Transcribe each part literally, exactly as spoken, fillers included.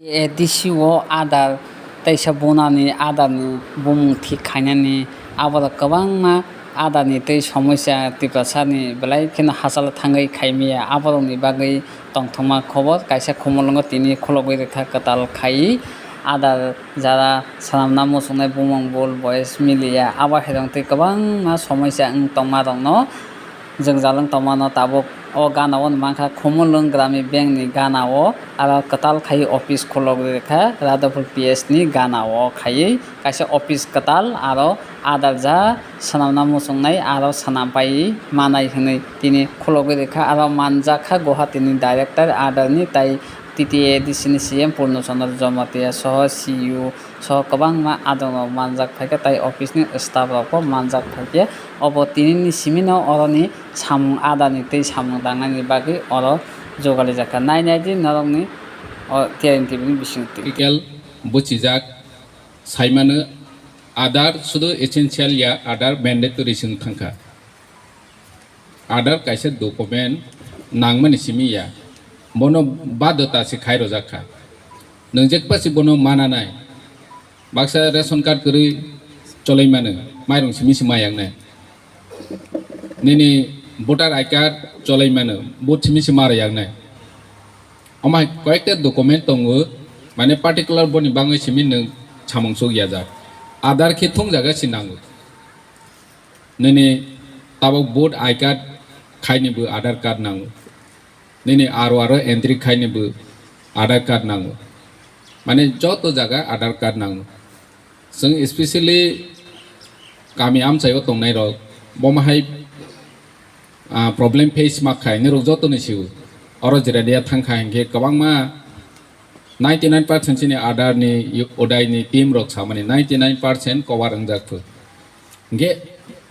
A D C o Aadhaar teisa bunani Aadhaar ni bumung thik khainani aborok kwbangma Aadhaar ni tei somosya Tiprasa ni belai kheno hachalo thangwi khaimaya aborok ni bagwi tongthokma khobor kaisa khumulwngo tini khulogwi rwkha kwtal khai Aadhaar jara swnamna muchungnai bumung bul boyes miliya abo hairok tei kwbangma somosya wng tongma rokno Jwngjal wng tongmano tabuk o gana o mankha Khumulwng Gramin Bank ni gana o aro kwtal khai office khulogwi rwkha Radhapur P S ni gana o khaiwi kaisa office kwtal aro Aadhaar ja swnamna muchungnai aro swnam pai manai hwnwi tini khulogwi rwkha aro manjakha Guwahati ni director Aadhaar ni tai T T A D C ni C M Purno Chandra Jamatia soho C U soho kwbangma adongrok manjak phaikha tai office ni staff rokbo manjak phaikhe obo tinini simino oroni samung adani tei samung tangnani bagwi oro jogalijakha. Nai nai di norokni o T R N T V ni bisingtwi. Article buchijak saimano Aadhaar sudu essential ya Aadhaar mandatory swng thangkha. Aadhaar kaisa document nangmani simi ya, bono badota se khai rojak kha. Nwng jekpa se bono mana nai. Baksa ration card kwrwi cholai mano, mairung simi se ma yak nai. Nini voter I card cholai mano, vote simi se ma rw yak nai. Omo hai koyekta document tongo, mane particular boni bangwi simi nwng samung suk yajak. Aadhaar khe thung jaga se nango. Nini tabuk vote I card khaini bo Aadhaar card nango. Nini R O R o entry khaini bo Aadhaar card nango. Mane joto jaga Aadhaar card nango. Chwng especially kami amchaio tongnai rok, bomo hai, ah, problem face ma khai, nirok joto ni sio. Oro jera dia thang kha hinkhe kwbangma ninety nine percent chini Aadhaar ni, Uday ni team rok samani ninety nine percent cover wngjak phu. Hinkhe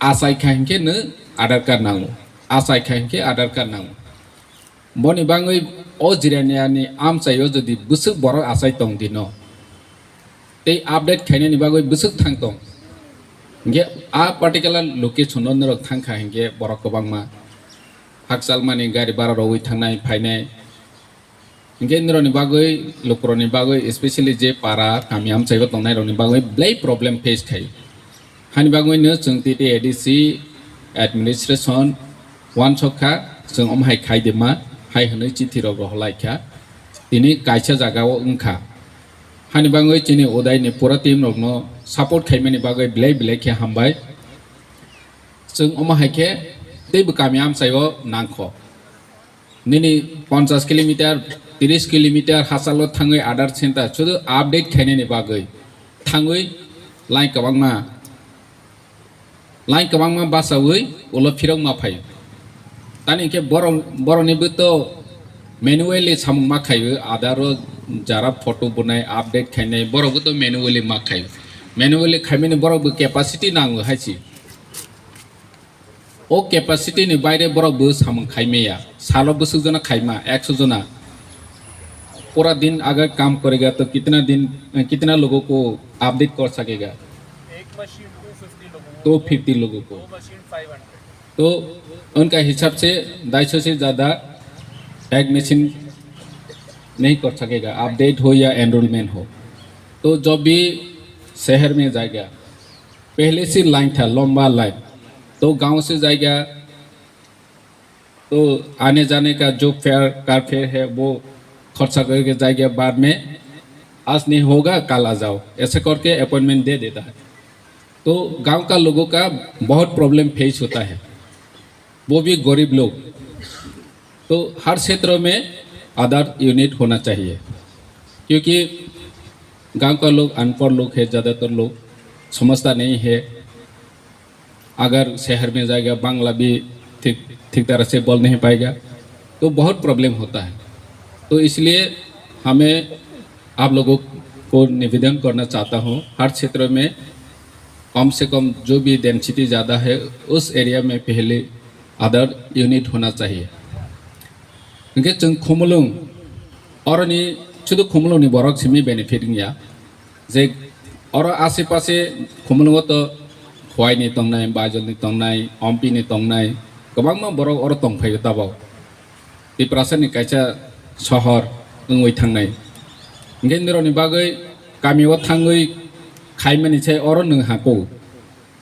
achai kha hinkhe no Aadhaar card nango, achai kha hinkhe Aadhaar card nango. Boni bangwi o jirania ni amchaio jodi bwswk borok achai tong dino, tei update khainani bagwi bwswk thang tong, hinkhe a particular location o norok thang kha hinkhe borok kwbangma hakchalmani gari bara rogwi thangnai phainai. Hinkhe nirokni bagwi, lukurokni bagwi, especially je para kami amchaigo tongnairokni bagwi belai problem face khai. Hani bagwino chwng T T A D C administration uansuk kha, chwng omo hai khai de ma, hai hwnwi chithi rok rohor lai kha. Tini kaisa jaga o wng kha. Hani bagwi chini Uday ni pura team rokno support khaimani bagwi belai belai khe hambai. Chwng omo hai khe teibo kami amchai o nang kho. Nini ponchash kilometer, trish kilometer hachalo thangwi Aadhaar center sudu update khainani bagwi thangwi line kwbangma, line kwbangma bachawi ulo phirokma phaio. Tani hinkhe borok, borokni bo to manually samung ma khaio, Aadhaar o jara photo bunai, update khainai, borok bo to manually ma khaio. Manually khaimani borok bo capacity nango hai se. O capacity ni baire borok bo samung khai maya. Salo bwswk jona khaima, ekso jona. Pura din agar kam karega to kitna din, kitna logo ko update kar sakega? एक machine to fifty लोगों को, two fifty logo ko. दो machine five hundred. To unka hisab se ढाई सौ से ज्यादा एक मशीन नहीं कर सकेगा, अपडेट हो या एनरोलमेंट हो. तो जब भी शहर में जाएगा, पहले से लाइन था, लंबा लाइन, तो गांव से जाएगा, तो आने जाने का जो फेयर, कार फेयर है, वो खर्चा करके जाएगा बाद में, आज नहीं होगा, कल आ जाओ, ऐसा करके अपॉइंटमेंट दे देता है. तो गांव का लोगों का बहुत प्रॉब्लम फेस होता है, वो भी गरीब लोग. तो हर क्षेत्र में आधार यूनिट होना चाहिए, क्योंकि गांव का लोग अनपढ़ लोग है, ज़्यादातर लोग समझता नहीं है. अगर शहर में जाएगा, बांग्ला भी ठीक, ठीक तरह से बोल नहीं पाएगा, तो बहुत प्रॉब्लम होता है. तो इसलिए हमें आप लोगों को निवेदन करना चाहता हूँ, हर क्षेत्र में कम से कम जो भी डेंसिटी ज़्यादा है, उस एरिया में पहले आधार यूनिट होना चाहिए. Hingke chwng Khumulwng, oroni sudu Khumulwngni borok simi benefit wngya. Je oro ashe pashe Khumulwngo to Khowai ni tongnai, Baijol ni tongnai, Ompi ni tongnai, kwbangma borok oro tongphaio tabok. Tiprasa ni kaisa sohor wngwi thangnai. Hingke nirokni bagwi kamio thangwi khaimani se oro nwng hako.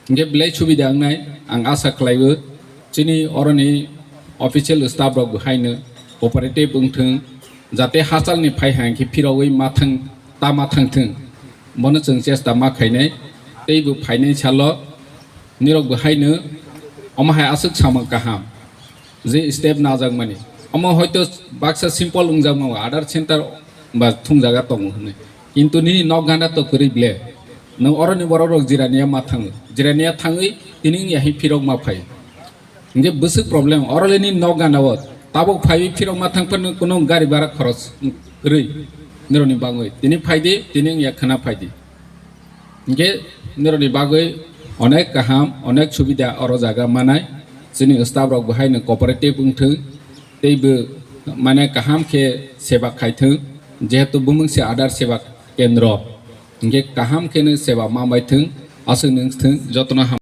Hingke belai subida wngnai, ang asa khlaio chini oroni official staff rok bo haino cooperative wngthwng, jate hachalni phai hai khe phirogwi ma thang, ta ma thangthwng, bono chwng chesta ma khainai. Teibo phainai salo nirok bo haino omo hai aswk samung kaham. Je step najakmani, omo hoito baksa simple wngjakma, adar center ba thungjaga tongo hwnwi, kintu nini nok gana to kwrwi ble. Nwng oroni borok rok jirania ma thango, jirania thangwi tini wngya hwn phirok ma phai. Hingke bwswk problem, oro le nini nok gana o tabuk phaiwi phirok ma thang phano kuno gari bara khoros kwrwi nirokni bagwi. Tini phaidi, tini wngya khwna phaidi. Hingke nirokni bagwi onek kaham, onek subida oro jaga manai. Chini staff rok bo haino cooperative wngthwng, teibo mane kaham khe seba khaithwng, jehetu bumung se adar seba kendro. Hingke kaham kheno seba ma maithwng, aswk nwng thwng, jotono ham.